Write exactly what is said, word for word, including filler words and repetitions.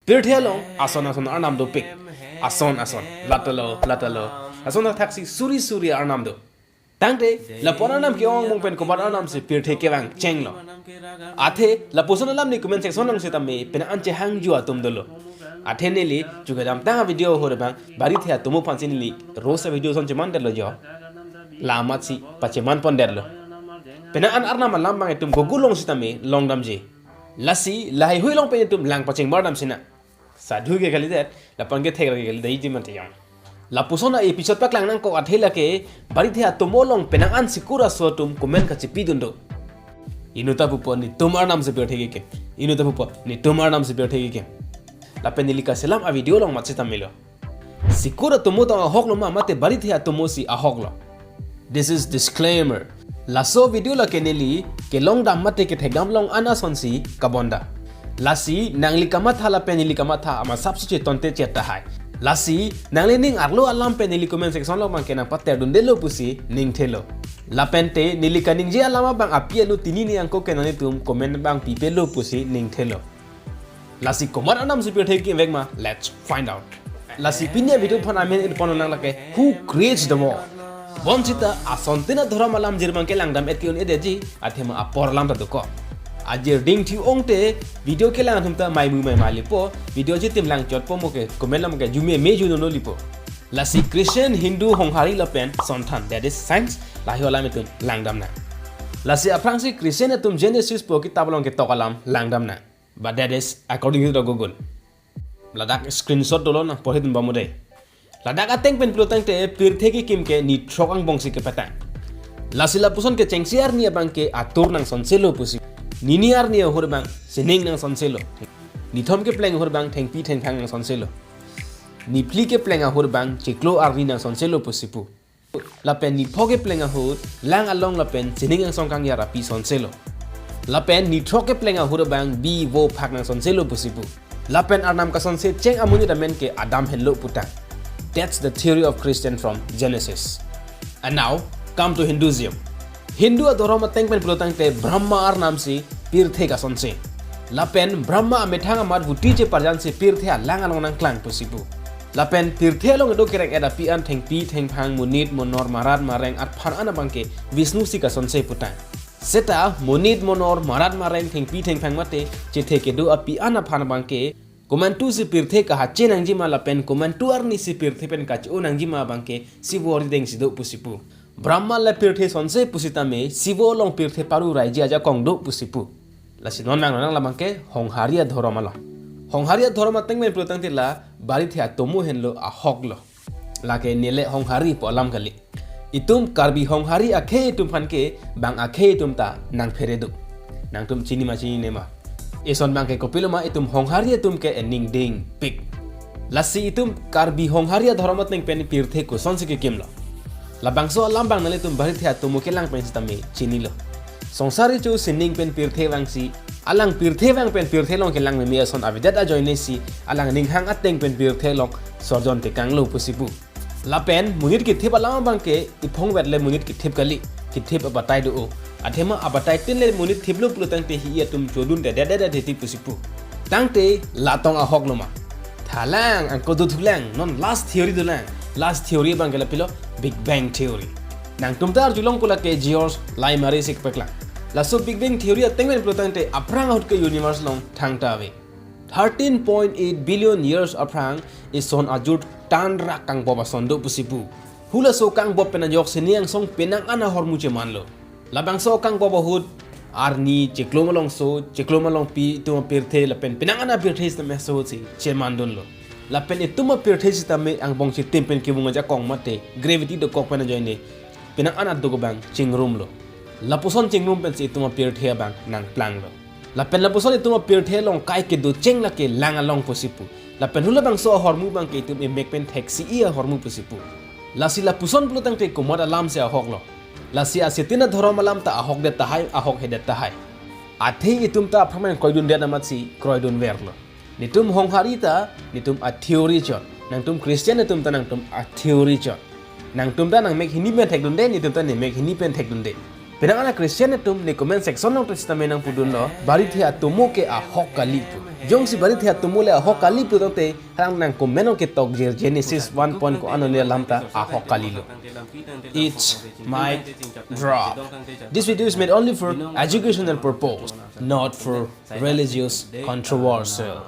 Pirthe along ason ason arnam dopik. Ason ason, latalo, latalo. Ason athaksi suri suri arnam do. Tangte, lapu-an arnam ke-ong mong pen komat arnam si pirthe kevang chenglo. Athe, lapuson alam neli comment section along sitame, penang an chehangjo atum dolo. Athe neli, chukadamtang a-video ahut abang, Barithe atomo aphansi neli, roast a-video ason chemandetlo jo. La amatsi, pacheman pondetlo. Penang an arnam alam abang itum Google along sitame, longdamji. Lasi, lahai hui along pen itum lang pacheng bardam sina. Sadhu ke kalidet, lapu-an ke thek ke kalidet, iji mati yang. Lapuson a-episode paklang nangkok athe lake, Barithe atomo along penang an sikur aso atum comment kachipidun do. Inut ta pupo netum arnam si pirthe kekim. Inut ta pupo netum arnam si pirthe kekim. Lapen neli kaselam a-video along matsi tamilo. Sikur atomo tong ahoklo ma, mate Barithe atomo si ahoklo. This is disclaimer. Laso video lake neli kelongdam mate kethekdam long an asonsi kabonda. Lasi nangli kamatha lapen neli kamatha ama sapsi chetonte chet tahai. Lasi nanglining arlo alam pen neli comment section along abang ke nangpaterdundelo pusi ningthelo. Lapente neli kaningje alam abang api alu tini ni angko ke nanglitum comment abang pipelo pusi ningthelo. Lasi komat arnam si pirthe kevek ma, let's find out. Lasi pini a-video aphan amen inpon nang lake, who creates the war? Bonsita asontin adhorom alam jirmang kelangdam et ke-un-edetji, athema apor alam ta dokok. Ajir ding thi ongte, video kelang atum ta maimu mai malipo, video jitim langchotpo mo ke, comment lam ke jume me juno no lipo. Lasi Christian, Hindu, Honghari lapen Sonthan, that is science, lahai alam itum langdam nang. Lasi aphrangsi Christian atum Genesis pu kitap along ketok alam langdam nang. But that is according to the Google. Ladak screenshot dolo nangporhidun bamode. Ladak ateng pen pulo tangte pirthe kekim ke nithrok angbongsi kepatang. Lasi lapuson kechengsi arni abang ke atur nangsonselo pusi. Nini arni ahut abang sining nangsonselo. Nithom kepleng ahut abang thengpi thengphang nangsonselo. Niphli kepleng ahut abang chiklo arni nangsonselo pusi pu. Lapen nipho kepleng ahut, lang along lapen sining angsong kangyar api sonselo. Lapen nithrok kepleng ahut abang bi vo phak nangsonselo pusi pu. Lapen arnam kasonse cheng amonit amen ke Adam henlo putang. That's the theory of Christian from Genesis. And now, come to Hinduism. Hindu adhorom ateng pen pulo tangte Brahma arnam si pirthe kasonse. Lapen Brahma amethang amat vuti cheparjansi pirthe alang along nangklang pusi pu. Lapen pirthe along kedo kereng-et api an thengpi thengphang monit monor marat mareng arphan an abang ke Vishnu si kasonse putang. Seta monit monor marat mareng thengpi thengphang mate chethe kedo api an aphan abang ke komantu si pirthe kahache nangjima lapen komantu arni si pirthe pen kache-o nangjima abang ke Sivo arideng si do pusi pu. Brahma le pirthe sonse pusitame Sivo along pirthe paru raiji ajakong do pusi pu. Lasi non nang nang labang ke Honghari adhorom along. Honghari adhorom ateng pen pulo tangte la Barithe atomo henlo ahoklo. Lake nele Honghari pu alam kali. Itum Karbi Honghari akhei atum aphan ke bang akhei atum ta nangphere do. Nangtum chini ma chinine ma. Ison abang ke kopilo ma itum Honghari atum ke ening dingpik. Lasi itum Karbi Honghari adhorom ateng pen pirthe kosonsi kekimlo. Labangso alam abang nanglitum Barithe atomo kelang pen sitame chinilo. Songsar kecho sining pen pirthe vangsi, alang pirthe vang pen pirthe along kelang meme ason avedet ajoine si, alang ninghang ateng pen pirthe along sorjon tekanglo pusi pu. Lapen monit kethip alam abang ke iphong vet le monit kethip kali, kethip abatai do-o. Athema abatai tin le monit thiplo pulo tangte hi atum chodunde de de de de ti pusi pu. Tangte latong ahoklo ma. Thalang angko dothulang, non last theory dolang. Last theory abang ke lapilo Big Bang Theory. Nangtum ta arjulong pula ke George Laimarie si kepaklang. Laso Big Bang Theory ateng pen pulo tangte aphrang ahut ke universe along thangta ave. Thirteen point eight billion years aphrang ison ajut tanrak kangbop ason do pusi pu. Hulaso kangbop pen ajok sining angsong penang an ahormu chemanlo. Labangso kangbop ahut arni chiklo malongso, chiklo malongpi, itum apirthe lapen penang an apirthe sitame so si chemandunlo. Lapen itum apirthe sitame angbong chitim pen kevung ajakong mate gravity dokok pen ajoine penang an aduk abang chingrumlo. Lapuson chingrum pensi itum apirthe abang nangplanglo. Lapen lapuson itum apirthe along kai kedo cheng lake lang along pusi pu. Lapen hula bangso ahormu abang ke itum emek pen theksi-i ahormu pusi pu. Lasi lapuson pulo tangte komat alam si ahoklo. Lasi asitin adhorom alam ta ahokdet tahai, ahokhedet tahai. Athe itum ta aphrang pen kroidundet amatsi kroidunverlo. Netum Honghari ta netum a-theory chot. Nangtum Christian netum ta nangtum a-theory chot. Nangtum ta nangmek hini pen thekdunde, netum ta nemek hini pen thekdunde. Penang an a-Christian atum ne comment section along ta sitame nangpudunlo, barithe atomo ke ahok kali pu. Jongsi barithe atomo le ahok kali pu tangte, halang nang comment along ketok jir Genesis one point ko-an le alam ta ahok kalilo. It's mic drop. This video is made only for educational purpose, not for religious controversial.